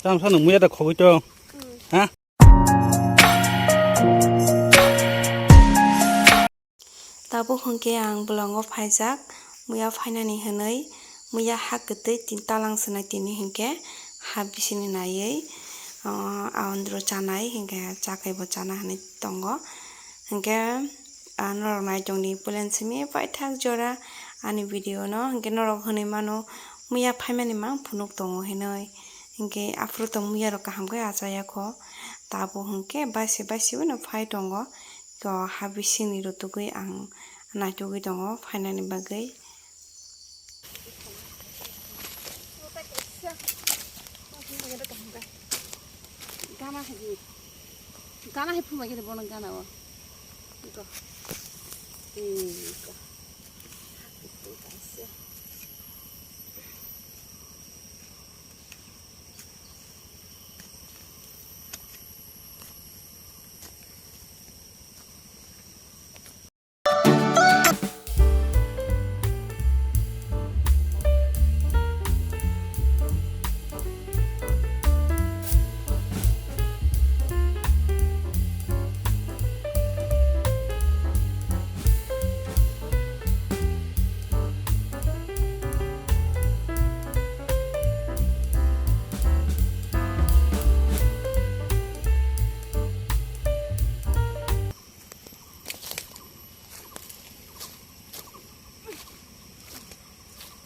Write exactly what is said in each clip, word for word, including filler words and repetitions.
Tamo sano muya da khogwi tong. Ha? Tabuk hwnkhe ang bolongo phaijak, muya phainani hwnwi, muya ha kwtwi tin talang swnai tini hwnkhe ha bisini naiwi, o, aondro chanai hwnkhe chakaibo chana hwnwi tongo. Hwnkhe, ah, norok nai tongdi pulen simi paithak jora ani video no, hwnkhe norok hwnwi mano muya phaimani mang phunuk tongo hinwi, hwnkhe aphuru tong muya rok kaham khe achaya kho, tabuk hwnkhe baisi baisi no phai tongo. To ha bisingni rutugwi ang naitugwi tongo phainani bagwi. Gana hai, gana hai phuma gini bono gana o. Iko. Iko.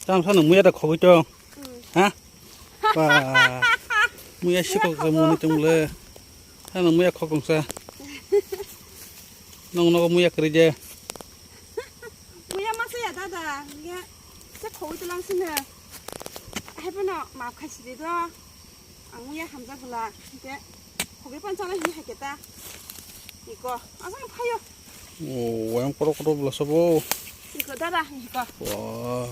Tamo sano muya da khogwi tong. Ha? Ba. Muya sikok sa muni tong le. Sano muya khokong sa. Nong nogo muya kri je. Muya masa ya dada. Ya. Sa khogwi tong lang sini. Hai bono maaf khai sidi do. Ang muya hamjak bwla, hwnkhe khogwi panchana hini hai khe ta. Iko, aswk phaio. O, wayang kotor kotor bwla sabo. Iko dada, iko. Wah.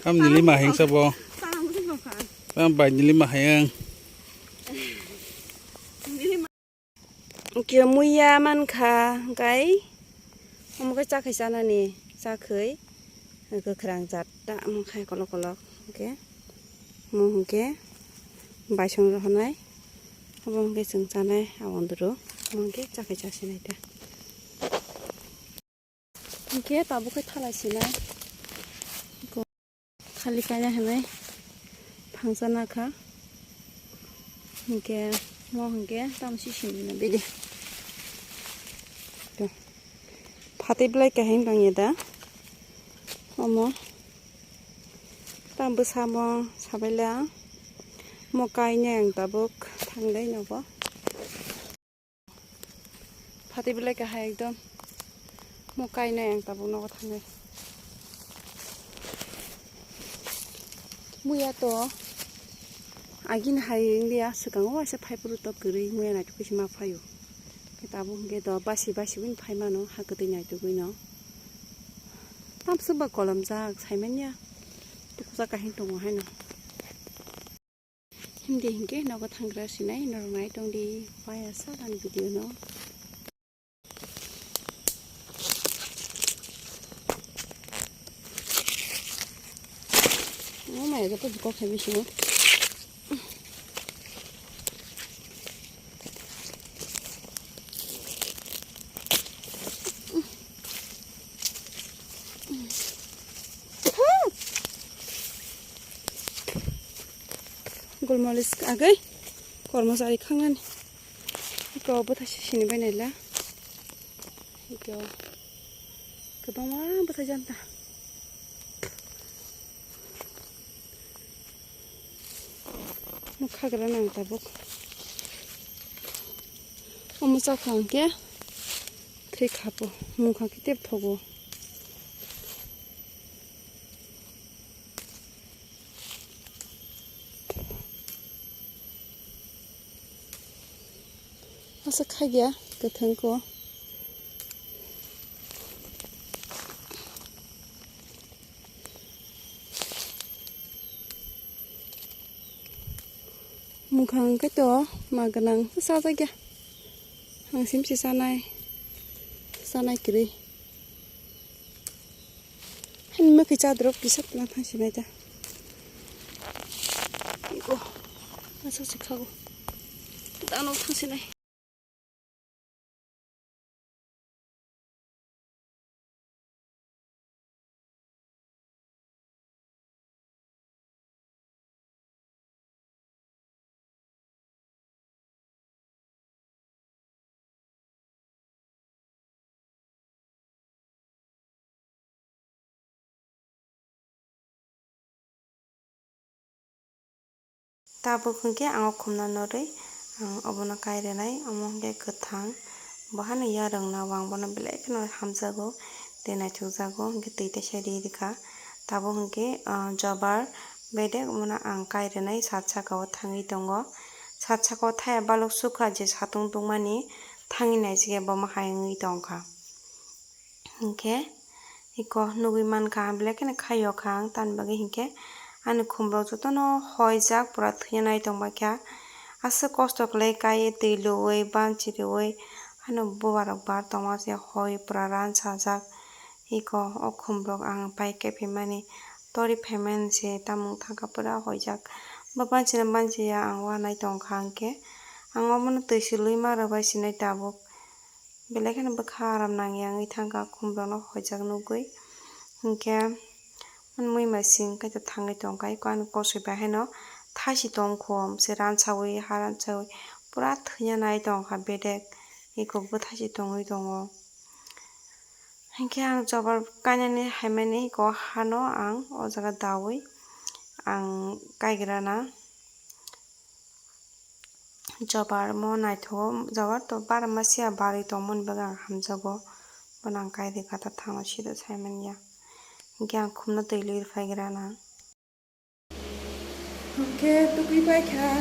Kam nili ma heng sabo. Salam sabo kha. Kam bai nili ma hayang. Nili ma Hwnkhe muiya mankha, hwnkhe omo khe chakhwi chanani, chakhwi kwkhwrang jat ta, omo khai kolok kolok, hwnkhe omo hwnkhe baisong rohornai, obo hwnkhe chwng chanai, aboni doro omo hwnkhe chakhwi chasinai ta. Hwnkhe tabuk khe thalai sinai. Khali kaina hinwi phangsa nakha. Hwnkhe mo hwnkhe tamo sisini bidi. To. Phatwi belai kahim tongya da. Omo. Tamo bwsamo sabaila. Mo kainai ang tabuk thanglai nogo. Phatwi belai kahai ekdom. Mo kainai ang tabuk nogo thangnai. Muya to agini hai wngya, swkango waisa phaiphuru to kwrwi muya naitugwi se ma phaio. Khe tabuk hwnkhe to basi basi wng phai mano, ha kwtwi naitugwi no. Tamswk ba kolomjak saimanya. Tukjak kahim tongo haino. Hindi hinkhe nogo thangra sinai norok nai tongdi paya sa ani video no. Oh my god, to kok hai bisingo. Golmolis agwi kormosari khangnani. Iko bwthai sisini bainai la. Iko kwbangma bwthai janta. Mokhagra nang tabuk. Omo chakha hwnkhe thwi khapo, mungkha khe tep thogo. Asa khaigya kwthwng ko. Mungkha hwnkhe to ma gwnang chajakya. Ang simsi chanai, chanai kwrwi. Haini mwkhwi chadrop kisa tla thang sinai ta. Iko. Masa se khago. Dano thangsinai. Tabuk hwnkhe ang o khumna norwi ang obono kai rwnai, omo hwnkhe kwthang. Bo hano yarwng na o, ang bono belai kheno hamjago tei naithokjago, hwnkhe twi teisa ri rwkha. Tabuk hwnkhe, ah, jobar bedek omono ang kai rwnai sat saka o thangwi tongo. Sat saka o thaya balok sukha je satung tungmani thangwi naisike bomo hai wngwi tongkha. Hinkhe iko nugwi mankha, belai kheno khaiyokha ang, tamni bagwi hinkhe ani khumrok jotono hoijak, pura thwina nai tongbaikha. Aswk kosto khlai kaiwi, twi luwi, banchi riwi, ano bubarok bar tongma se hoi pura ransajak. Iko o khumrok ang pai khe phaimani, tori phaimani se tamung thangkha, pura hoijak. Bo banchina banchiya ang uanai tongkha hinkhe, ang omono twi silwi ma rwbai sinai tabuk. Belai kheno bwkha aram nangya wngwi thangkha, khumrokno hoijak nugwi. Hinkhe mui masing kaitor thangwi tongkha, eko ani kosoi bai haino thasi tongkho, se ransawi, ha ransawi pura thwina nai tongkha bedek, eko bwthachi tongwi tongo. Hinkhe ang jobar kainani haimani eko hano ang o jaga dawi ang kaigrana. Jobar mo naithogo, jobar to bara masiya barwi tongmani bagwi ang hamjago. Bono ang kai rwkha ta thangno sida saimanya. Hinkhe ang khumna twi lwi rwphaigrana. Hinkhe tukui paikha.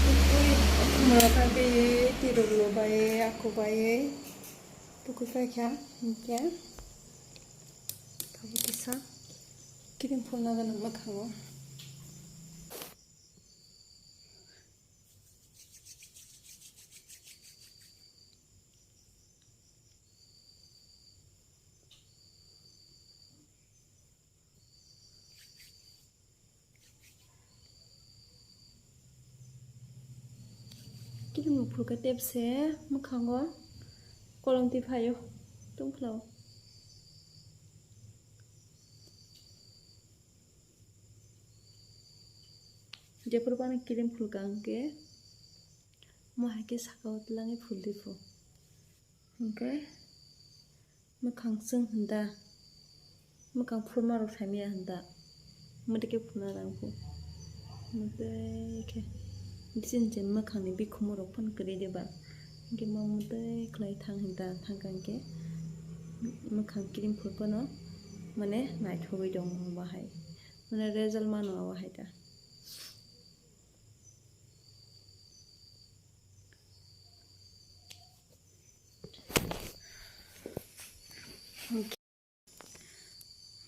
Tukui khumrok bai, tirok lo bai, akho bai. Tukui paikha. Hinkhe tabuk kisa kiring phulna gana mwkhango. Kiring phulka tepse mwkhango kolom twi phaio tungphla o. Jephuru bana kiring phulka hwnkhe, mo hai khe saka o twlangwi phul di pho. Hwnkhe mwkhang chwng hwnda, mwkhang phurma rok saimaya hwnda, mwdike phuna rang pho. Mwtai khe chini je mwkhang ni bikhumu rok phano kwrwi diba, hwnkhe mo mwtai khlai thang hwnda, thang kha hwnkhe mwkhang kiring phur phano mane naithogwi tongo bahai. Mane result mano abo hai ta.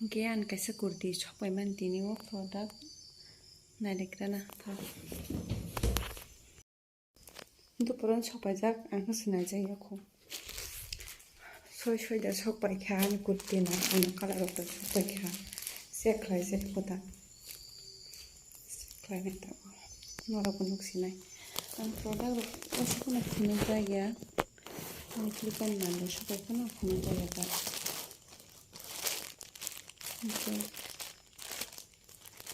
Hwnkhe ani kaisa kurti sokpaimani tini o product nailekrana. Dupuron sokpaijak, ang khe sinaijak yakho. Soi soida sokpaikha ani kurti no, ano colour rok bai sokpaikha. Check khlaijak kho da. Check khlainai tabuk. Norok bo nuksinai. Ang product rok oso kheno phunukjak ya. Ani clip ani nang bo sokpai phano phunukjak ya da. Hwnkhe.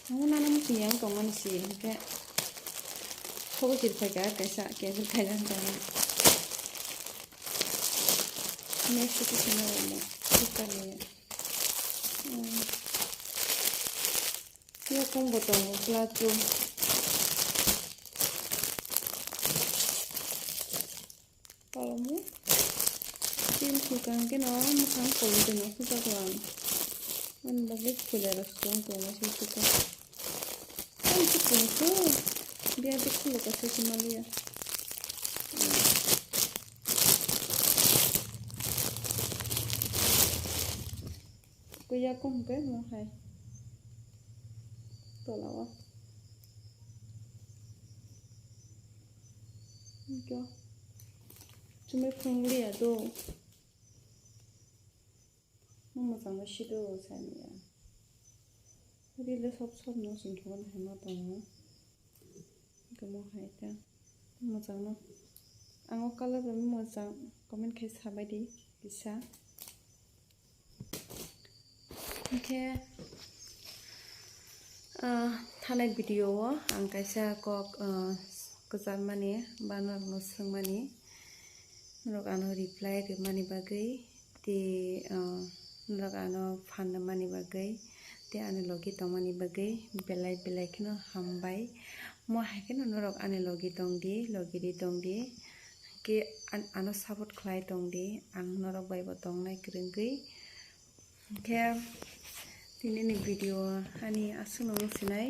Ang nana muchung yang tongmani se, hwnkhe. Sobo chiri phaikha, kaisa cancel khaina hwnkhe. Next to kisa no mo, Flipkart ni. Hmm. Yakung bo tongo, classroom. Kolomo. Tin swkang khe no mwkhang kolom twi no sujaklang. Ani bagwi khulirok swkang tongma se suka. Ani se tong khe biya de khulo ka se se maliya. Kuya kum ke mo hai. Tola o. Hwnkhe chumui phungliya do. Mung mwchangno sido saniya. Rilo sob sob no sing khe bo no hai ma tongo. Hwnkhe mo hai ta mwchang no. Ang o color bai mwchang comment khai sabai di kisa. Hwnkhe, ah, thanai video o ang kaisa kok, ah, kwcharmani ba norokno swngmani, norok ano reply rwmani bagwi tei, ah, norok ano phan rwmani bagwi tei ani logi tongmani bagwi belai belai kheno hambai. Mo hai kheno norok ani logi tong di, logi ri tong di, hwnkhe an-, ano support khlai tong di, ang norok bai bo tongnai kwrwngwi. Hwnkhe tini ni video ani aswk no wng sinai.